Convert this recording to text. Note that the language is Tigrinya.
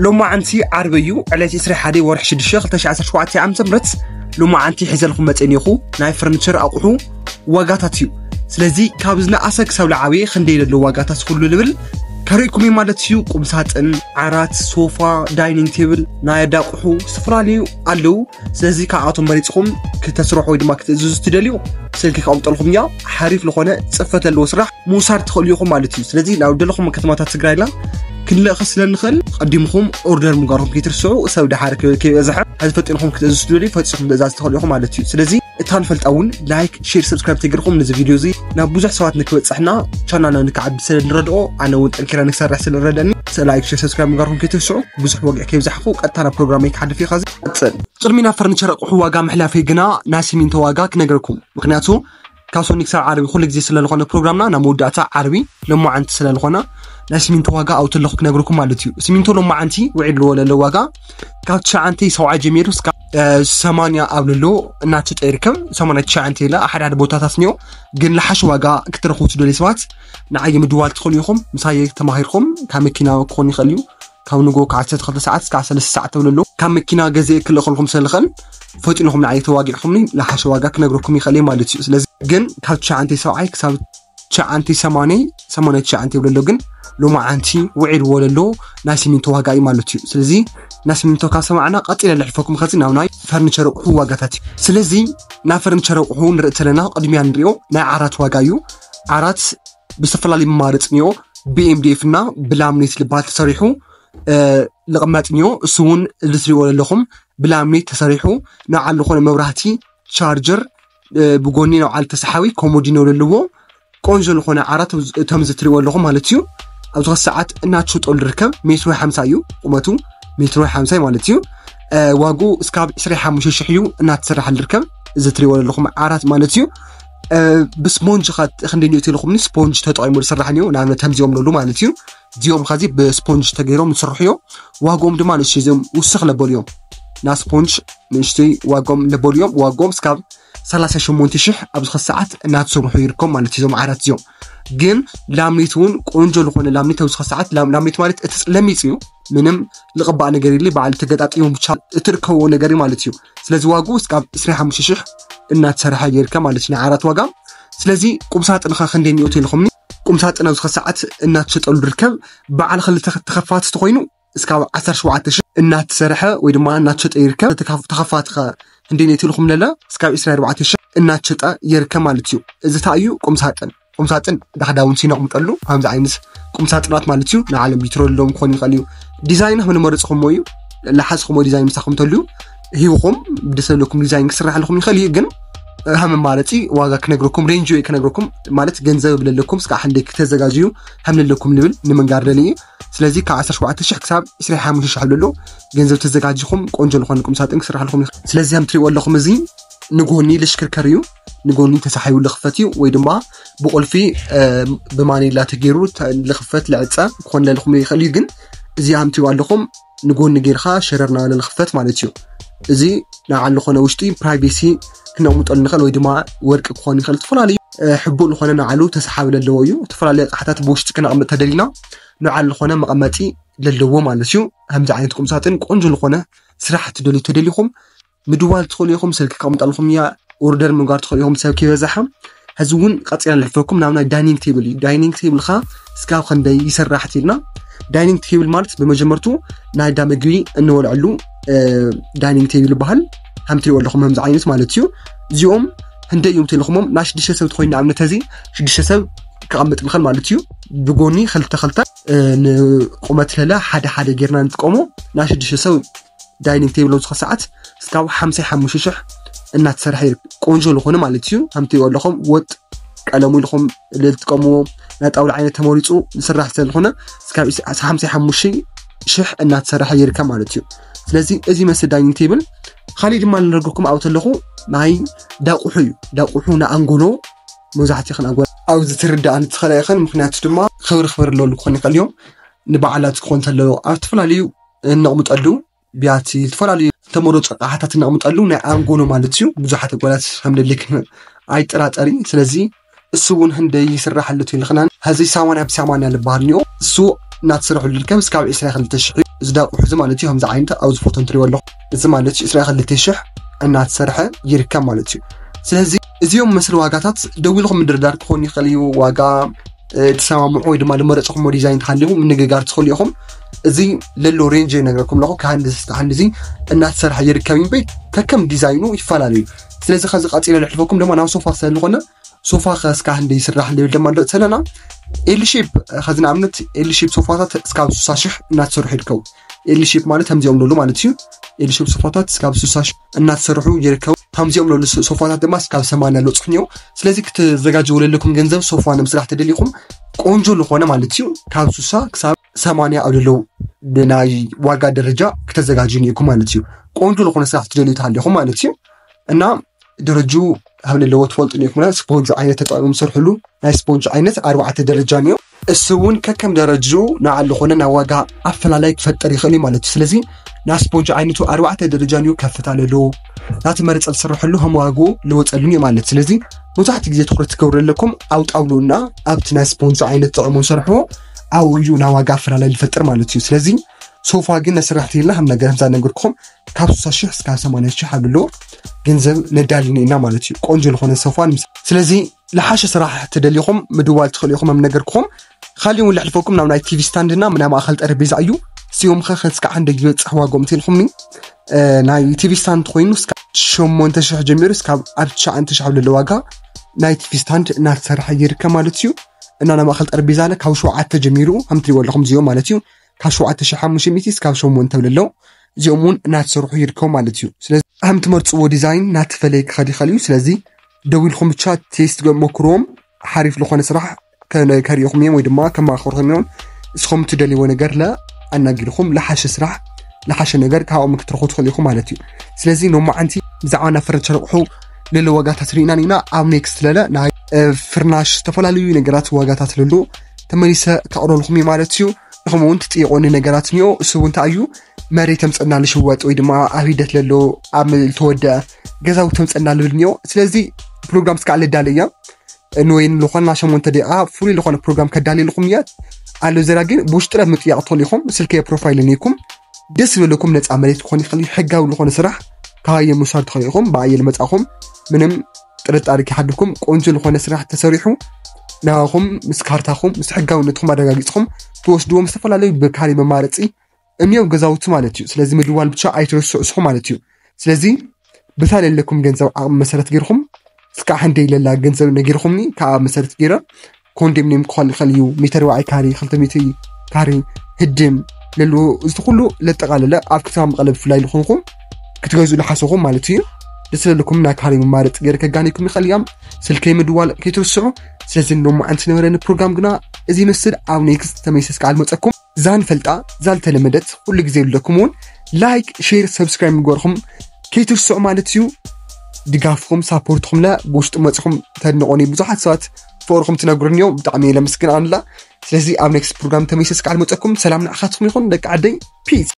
ሎማዓንቲ ዓርቢ እዩ፣ ዕለት ዕስራን ሓደን ወርሒ ሽዱሽተ ክልተ ሽሕን ዓሰርተ ሸውዓተን ዓመተ ምህረት። ሎማዓንቲ ሒዘልኩም መፅእ እኒኹ ናይ ፈርኒቸር ኣቑሑ ዋጋታት እዩ። ስለዚ ካብ ዝነኣሰ ክሳብ ዝዓበየ ክንደይ ዘሎ ዋጋታት ኩሉ ልብል ከርእይኩም እዩ ማለት እዩ። ቁምሳጥን፣ ዓራት፣ ሶፋ፣ ዳይኒንግ ቴብል፣ ናይ ኣደ ኣቑሑ ዝተፈላለዩ ኣለዉ። ስለዚ ካብኣቶም መሪፅኹም ክተስርሑ ወይ ድማ ክትእዝዙ ትደልዩ ስልኪ ከቐምጠልኩም እያ። ሓሪፍ ዝኾነ ፅፈት ዘለዎ ስራሕ ምውሳድ ትኽእሉ ኢኹም ማለት እዩ። ስለዚ ናብ ደለኹም ከተማታት ትግራይና ክንልእኽ ስለ ንኽእል ቀዲምኹም ኦርደር ምግባርኩም ከይትርስዑ። ሰብ ድሓር ከይበዝሐ ሕዚ ፈጢንኹም ክትእዝዙ ትደልዩ ፈፂኹም ትእዛዝ ትኽእሉ ኢኹም ማለት እዩ። ስለዚ እታ ንፈልጣ እውን ላይክ፣ ሼር፣ ሰብስክራይብ ተገርኩም ነዚ ቪድዮ እዚ ናብ ብዙሕ ሰባት ንክበፅሕና ቻናልና ንክዓቢ ስለ ንረድኦ ኣነ እውን ጠንኪረ ንክሰርሕ ስለ ንረደኒ ላይክ፣ ሼር፣ ሰብስክራይብ ምግባርኩም ከይትርስዑ። ብዙሕ ወግዒ ከይብዛሕኩ ቀጥታ ናብ ፕሮግራመይ ክሓልፍ እዩ። ኻዚ ቀፅል። ቅድሚ ናብ ፈርኒቸር ኣቑሑ ዋጋ ምሕላፈይ ግና ናይ ሲሚንቶ ዋጋ ክነግረኩም። ምክንያቱ ካብ ሶኒ ክሳብ ዓርቢ ኩሉ ግዜ ስለ ዝኾነ ፕሮግራምና ናብ መወዳእታ ዓርቢ ሎማዓንቲ ስለ ዝኾነ ናይ ሲሚንቶ ዋጋ ኣብቲ ኣለኹ ክነግረኩም ማለት እዩ። ሲሚንቶ ሎማዓንቲ ውዒሉ ለሎ ዋጋ ካብ ትሽዓንተ ሰብዓ ጀሚሩ እስካብ ሰማንያ ኣብ ለሎ እናተሸጠ ይርከብ። ሰማንያ ትሽዓንተ ኢለ ሓደ ሓደ ቦታታት እኒኦ፣ ግን ልሓሽ ዋጋ ክትረኽቡ ትደልዩ ሰባት ንዓይ ምድዋል ትኽእሉ ኢኹም። ምሳየ ተማሂርኩም ካብ መኪና ክኾን ይኽእል እዩ። ካብ ንጎ ካብ ዓሰርተ ክልተ ሰዓት እስካብ ሰለስተ ሰዓት ተብለሎ ካብ መኪና ገዜ ክልእኸልኩም ስለ ዝኽእል ፈጢንኹም ንዓይ ተዋጊዕኹምኒ ልሓሽ ዋጋ ክነግረኩም ይኽእል እየ ማለት እዩ። ስለዚ ግን ካብ ትሽዓንተ ሰብዓይ ክሳብ ትሽዓንተ ሰማንያ ሰማንያ ትሽዓንተ ይብለሎ፣ ግን ሎማዓንቲ ውዒል ወለሎ ናይ ሲሚንቶ ዋጋ እዩ ማለት እዩ። ስለዚ ናይ ሲሚንቶ ካብ ሰማዕና ቀፂለ ልሕፈኩም ኸዚ ናብ ናይ ፈርኒቸር ኣቑሑ ዋጋታት እዩ። ስለዚ ናይ ፈርኒቸር ኣቑሑ ንርኢ ተለና ቅድሚያ ንሪኦ ናይ ዓራት ዋጋ እዩ። ዓራት ብዝተፈላለዩ መማረፂ እኒኦ ብኤምዲኤፍ እና ብላምኔት ልባል ተሰሪሑ ልቕመጥ እኒኦ። እሱ እውን እዚ ትሪእዎ ዘለኹም ብላምኔት ተሰሪሑ ንዓሉ ዝኾነ መብራህቲ ቻርጀር ብጎኒ ንዓሉ ተሰሓቢ ኮሞዲኖ ዘለዎ ቆንጆ ዝኾነ ዓራት እቶም እዚ ትሪእዎ ኣለኹም ማለት እዩ። ኣብዚ ኸዚ ሰዓት እናተሸጠሉ ዝርከብ ሜትሮ ሓምሳ እዩ ቁመቱ ሜትሮ ሓምሳ ማለት እዩ። ዋጉ እስካብ ዕስራን ሓሙሽተ ሽሕ እዩ እናተሰራሓ ዝርከብ እዚ ትሪእዎ ዘለኹም ዓራት ማለት እዩ። ብስፖንጅ ኸ ክንደይ እኒኦ ኢልኩምኒ ስፖንጅ ተጠቒሙ ዝስራሕ እኒኦ ንኣብነት ከምዚኦም ለሉ ማለት እዩ። እዚኦም ኸዚ ብስፖንጅ ተገይሮም ዝስርሑ እዮም። ዋጎም ድማ ንእሽተይ እዚኦም ውስኽ ለበሉ እዮም። ና ስፖንጅ ንእሽተይ ዋጎም ለበሉ እዮም። ዋጎም እስካብ ሰላሳ ሸሞንተ ሽሕ ኣብዚ ኸዚ ሰዓት እናተሰርሑ ይርከቡ ማለት እዩ። እዞም ዓራት እዚኦም ግን ላምኔት እውን ቆንጆ ዝኾነ ላምኔት ኣብዚ ኸዚ ሰዓት ላምኔት ማለት እቲ ለሚፅ እዩ። ምንም ልቕባእ ነገር የለ ባዕሉ ተገጣጢሙ ብቻ እትርከብዎ ነገር ማለት እዩ። ስለዚ ዋጉ እስካብ ዕስራን ሓሙሽተ ሽሕ እናተሰርሐ ይርከብ ማለት እዩ ናይ ዓራት ዋጋ። ስለዚ ቁምሳጥን ኸ ክንደይ እኒኦ ኢልኩምኒ? ቁምሳጥን ኣብዚ ኸዚ ሰዓት እናተሸጠሉ ዝርከብ በዓል ክልተ ተኸፋቲ ተኾይኑ እስካብ ዓሰርተ ሸውዓተ ሽሕ እናተሰርሐ ወይ ድማ እናተሸጠ ይርከብ። ተኸፋቲ ኸ ክንደይ እኒኦ ኢልኩም ለለ እስካብ ዕስራን ኣርባዕተን ሽሕ እናተሸጠ ይርከብ ማለት እዩ። እዚ እንታይ እዩ? ቁምሳጥን ቁምሳጥን ዳሕዳውንቲ ነቕምጠሉ ከምዚ ዓይነት ቁምሳጥናት ማለት እዩ። ንዓለም ቢትሮ ኣለዎም ክኾን ይኽእል እዩ። ዲዛይን ከም ዝመረፅኹሞ እዩ። ለሓዝኹሞ ዲዛይን ምሳኹም ተልዩ ሂብኹም ደስ ዘለኩም ዲዛይን ክስራሕ ኣለኩም ይኽእል እዩ። ግን ከም መማረፂ ዋጋ ክነግረኩም ሬንጅ ወይ ክነግረኩም ማለት ገንዘብ ብለለኩም እስካብ ክንደይ ክተዘጋጅዩ ከም ለለኩም ልብል ንምንጋር ደሊ እዩ። ስለዚ ካብ ዓሰርተ ሸውዓተ ሽሕ ክሳብ ዕስራን ሓሙሽተ ሽሕ ኣለሎ ገንዘብ ተዘጋጅኹም ቆንጆ ዝኾነ ቁምሳጥን ክስራሕ ኣለኩም ይኽእል። ስለዚ ከም ትሪእዎ ኣለኹም እዚ ንጎኒ ልሽክርከር እዩ። ንጎኒ ተሳሒቡ ልኽፈት እዩ ወይ ድማ ብቁልፊ ብማኔላ ተገይሩ ልኽፈት ልዕፀ ክኾን ለልኹም ይኽእል እዩ። ግን እዚ ኣምትዩ ኣለኹም ንጎኒ ጌርካ ሸረር ናበለ ልኽፈት ማለት እዩ። እዚ ንዓሉ ዝኾነ ውሽጢ ፕራይቬሲ ክነቕምጠሉ ንኽእል ወይ ድማ ወርቂ ክኾን ይኽእል። ዝተፈላለዩ ሕቡእ ዝኾነ ንዓሉ ተሳሓቢ ለለዎ እዩ። ዝተፈላለዩ ኣቕሓታት ብውሽጢ ክነቕምጥ ተደሊና ንዓሉ ዝኾነ መቐመጢ ለለዎ ማለት እዩ። ከምዚ ዓይነት ቁምሳጥን ቆንጆ ዝኾነ ስራሕ ትደልዩ ተደሊኹም ምድዋል ትኽእሉ ኢኹም። ስልኪ ከቕምጠልኩም እያ ኦርደር ምግባር ትኽእሉ ኢኹም ሰብ ከይበዛሓ። ሕዚ እውን ቀፂልና ንሕፈኩም ናብ ናይ ዳይኒንግ ቴብል እዩ። ዳይኒንግ ቴብል ኸ እስካብ ክንደይ ይስራሕ ኢልና። ዳይኒንግ ቴብል ማለት ብመጀመርቱ ናይ ዳ ምግቢ እንበልዐሉ ዳይኒንግ ቴብል ይበሃል። ከም ትሪእዎ ኣለኹም ከምዚ ዓይነት ማለት እዩ። እዚኦም ህንደይ እዮም ተልኹሞም ናይ ሽዱሽተ ሰብ ትኾይኑ ንኣብነት እዚ ሽዱሽተ ሰብ ክቐምጥ ንኽእል ማለት እዩ። ብጎኒ ክልተ ክልተ ንቁመት ለለ ሓደ ሓደ ጌርና ንጥቀሞ ናይ ሽዱሽተ ሰብ ዳይኒንግ ቴብል ኣብዚ ሰዓት እስካብ ሓምሳ ሓሙሽተ ሽሕ እናተሰርሐ ይርከብ። ቆንጆ ዝኾነ ማለት እዩ። ከምቲ ኣለኹም ወጥ ቀለሙ ኢልኹም ልጥቀምዎ ናይ ጣውላ ዓይነት ተመሪፁ ዝስራሕ ስለዝኾነ እስካብ ሓምሳ ሓሙሽተ ሽሕ እናተሰርሐ ይርከብ ማለት እዩ። ስለዚ እዚ መስል ዳይኒንግ ቴብል ካሊእ ድማ ልነግረኩም ኣብ ተለኹ ናይ ዳቁሑ እዩ። ዳቁሑ ንኣንጎሎ መብዛሕትኡ ይኽን ኣንጎሎ ኣብዚ ትርዳእ ንትኽእላ ይኽን ምክንያቱ ድማ ክብሪ ክብሪ ኣለሉ ክኾን ይኽእል እዮም። ንበዓላት ክኾን ተለዎ ኣብ ዝተፈላለዩ እነቕምጠሉ ቢያቲ ዝተፈላለዩ ዝተመረፁ ኣቕሓታት እነቕምጠሉ ናይ ኣንጎሎ ማለት እዩ። ብዙሓት ኣጓላት ከም ደልክን ኣይጠራጠሪ። ስለዚ እሱ እውን ህንደይ ይስራሕ ኣሎ ትልኽናን ከዚ ሰማንያ ብሰማንያ ዝበሃል እኒኦ እሱ እናተሰርሑ ዝርከብ እስካብ ዕስራ ክልተ ሽሕ እዩ። እዚ ዳቁ ሕዚ ማለት እዩ ከምዚ ዓይነት ኣብዚ ፎቶ እንትሪኦ ኣለኹ እዚ ማለት እዩ ዕስራ ክልተ ሽሕ እናተሰርሐ ይርከብ ማለት እዩ። ስለዚ እዚኦም መስሊ ዋጋታት ደዊልኩም ምድርዳር ክኾን ይኽእል እዩ። ዋጋ ትሰማምዑ ወይ ድማ ዝመረፅኹም ዲዛይን ተሃሊኹም ምንግጋር ትኽእሉ ኢኹም። እዚ ለሎ ሬንጅ ይነግረኩም ኣለኹ። ካብ ክንዲ እስካብ ክንዲ እዚ እናተሰርሐ ይርከብ እምበር ከከም ዲዛይኑ ይፈላለዩ። ስለዚ ከዚ ቀፂለ ልሕልፈኩም ድማ ናብ ሶፋ ስለዝኾነ ሶፋ ከ እስካብ ክንዲ ይስራሕ ንብል ድማ ንርኢ ዘለና ኤል ሼፕ ከዚ ንኣብነት ኤል ሼፕ ሶፋታት እስካብ ስሳ ሽሕ እናተሰርሑ ይርከቡ። ኤል ሼፕ ማለት ከምዚኦም ለሉ ማለት እዩ። ኤል ሼፕ ሶፋታት እስካብ ስሳ ሽሕ እናተሰርሑ ይርከቡ። ከምዚኦም ለሉ ሶፋታት ድማ እስካብ ሰማንያ ለፅሑ እኒኦ። ስለዚ ክትዘጋጀው ለለኩም ገንዘብ ሶፋ ንምስራሕ ተደሊኹም ቆንጆ ዝኾነ ማለት እዩ ካብ ስሳ ክሳብ ሰማንያ ኣብ ለለው ናይ ዋጋ ደረጃ ክተዘጋጁ እኒኢኩም ማለት እዩ። ቆንጆ ዝኾነ ስራሕ ትደልዩ ተሃሊኹም ማለት እዩ። እና ደረጁ ካብ ለለዎ ትፈልጡ እኒኢኩም ስፖንጅ ዓይነት ተጠቂሞም ዝሰርሕሉ ናይ ስፖንጅ ዓይነት ኣርባዕተ ደረጃ እኒኦ። እሱ እውን ከከም ደረጁ ንዓሉ ዝኾነ ናይ ዋጋ ኣፈላላይ ክፈጥር ይኽእል እዩ ማለት እዩ። ስለዚ ናይ ስፖንጅ ዓይነቱ ኣርባዕተ ደረጃ እኒኦ ከፍታ ለለዎ ናተመረፀ ዝስርሐሉ ከም ዋግኡ ልወፀሉን እዩ ማለት። ስለዚ መብዛሕትኡ ግዜ ትኩረት ትገብሩ ኣለኩም ኣብ ጣውሉና ኣብቲ ናይ ስፖንጅ ዓይነት ጥቕሙ ዝሰርሕዎ ኣብኡ እዩ ናይ ዋጋ ኣፈላላይ ዝፈጥር ማለት እዩ። ስለዚ ሶፋ ግን ነስራሕ ተይልና ከም ነገር ከምዛ ነገርኩም ካብ ስሳ ሽሕ እስካብ ሰማንያ ሽሕ ኣለዎ ገንዘብ ነዳልኒ ኢና ማለት እዩ። ቆንጆ ዝኾነ ሶፋ ንምስ-፣ ስለዚ ለሓሸ ስራሕ ተደሊኹም ምድዋል ትኽእሉ ኢኹም ከም ነገርኩም። ካሊእ እውን ልሕልፈኩም ናብ ናይ ቲቪ ስታንድና ናይ ማእኸል ጠረጴዛ እዩ። እዚኦም ኸ እስካብ ክንደይ ይበፅሕ ዋጎም ትልኩምኒ? እ፣ ናይ ቲቪ ስታንድ ኮይኑ እስካብ ሸሞንተ ሽሕ ጀሚሩ እስካብ ኣብ ትሽዓተ ሽሕ ኣብ ለለ ዋጋ ናይ ቲቪ ስታንድ እናተሰርሐ ይርከብ ማለት እዩ። እና ናይ ማእኸል ጠረጴዛ ለ ካብ ሸውዓተ ጀሚሩ ከም ትሪእዎ ኣለኹም እዚኦም ማለት እዩ። ካብ ሸውዓተ ሽሕ ሓሙሽተ ሚእቲ እስካብ ሸሞንተ ለለው እዚኦም እውን እናተሰርሑ ይርከቡ ማለት እዩ። ስለዚ ከም ትመርፅዎ ዲዛይን እናተፈለየ ክኸድ ይኽእል እዩ። ስለዚ ደዊልኩም ብቻ ቴስት ገ-፣ ሞክርዎም። ሓሪፍ ዝኾነ ስራሕ ከነ-፣ ከርእኹም እዮም ወይ ድማ ከማኽርኹም እዮም። እስኹም ትደልይዎ ነገር ለ ኣናጊርኩም ለሓሸ ስራሕ ለሓሸ ነገር ካብኦም ክትረኽቡ ትኽእሉ ኢኹም ማለት እዩ። ስለዚ ሎማዓንቲ ብዛዕባ ናይ ፈርኒቸር ኣቑሑ ልለ ዋጋታት ርኢና ኢና። ኣብ ኔክስት ለለ ናይ፣ እ፣ ፍርናሽ ዝተፈላለዩ ነገራት ዋጋታት ልሉ ተመሊሰ ከቕርበልኩም እዩ ማለት እዩ። ንኹም እውን ትጥይቆኒ ነገራት እኒኦ። እሱ እውን እንታይ እዩ? መሬት ተምፀና ልሽወጥ ወይ ድማ ኣብ ሂደት ለሎ ኣብ ዝተወደአ ገዛውቲ ተምፀና ልብል እኒኦ። ስለዚ ፕሮግራም እስካዕ ልዳለ እያ። ንወይን ዝኾና ሸሞንተ ደቂቓ ፍሉይ ዝኾነ ፕሮግራም ከዳልየልኩም እያ። ኣሎ ዘራ ግን ብውሽጥረ ምጥያቕ ትኽእሉ ኢኹም። ስልከይ ፕሮፋይል እኒኩም ደስ ዝበለኩም ነፃ መሬት ክኾን ይኽእል እዩ። ሕጋዊ ዝኾነ ስራሕ ካባየ ምውሳድ ትኽእሉ ኢኹም። ብኣየ ልመፃኹም ምንም ጥርጣሪ ከይሓድርኩም ቆንጆ ዝኾነ ስራሕ ተሰሪሑ ናባኹም ምስ ካርታኹም ምስ ሕጋውነትኩም ኣረጋጊፅኩም ትወስድዎም ዝተፈላለዩ ብካሊ መማረፂ እኒኦ ገዛውቲ ማለት እዩ። ስለዚ ምድዋል ብቻ ኣይትረስዑ እስኹም ማለት እዩ። ስለዚ ብታ ለለኩም ገንዘብ ዓቕሚ መሰረት ገይርኩም እስካዕ ክንደይ ለላ ገንዘብ ነጊርኩምኒ፣ ከዓ መሰረት ገይረ ኮንዶሚኒየም ክኾን ይኽእል እዩ፣ ሜተር ዋዓይ ካሬ፣ ክልተ ሚእቲ ካሬ፣ ህድም ለልዎ፣ እዚ ኩሉ ለጠቓለለ ኣብ ከተማ መቐለ ብፍላይ ዝኾንኩም ክትገዝኡ ዝሓሰኹም ማለት እዩ። ደስ ለለኩም ናይ ካሬ መማረፂ ገይረ ከጋኒኩም ይኽእል እያ። ስልከይ ምድዋል ከይትርስዑ። ስለዚ ሎማዓንቲ ነበረኒ ፕሮግራም ግና እዚ ይመስል። ኣብ ኔክስት ተመይሰ እስካዕ ልመፀኩም። እዛ ንፈልጣ፣ እዛ ዝተለመደት፣ ኩሉ ግዜ ዝብለኩም እውን ላይክ፣ ሼር፣ ሰብስክራይብ ምግበርኩም ከይትርስዑ ማለት እዩ። ድጋፍኩም፣ ሳፖርትኩም ለ ብውሽጢ መፅኹም ተድንቑኒ። ብዙሓት ሰባት ፍቕርኩም ትነግሩኒ እዮም። ብጣዕሚ እየ ለመስግን ኣንላ። ስለዚ ኣብ ኔክስት ፕሮግራም ተመይሰ እስካዕ ልመፀኩም። ሰላም ንዓኻትኩም ይኹን ደቂ ዓደይ። ፒስ።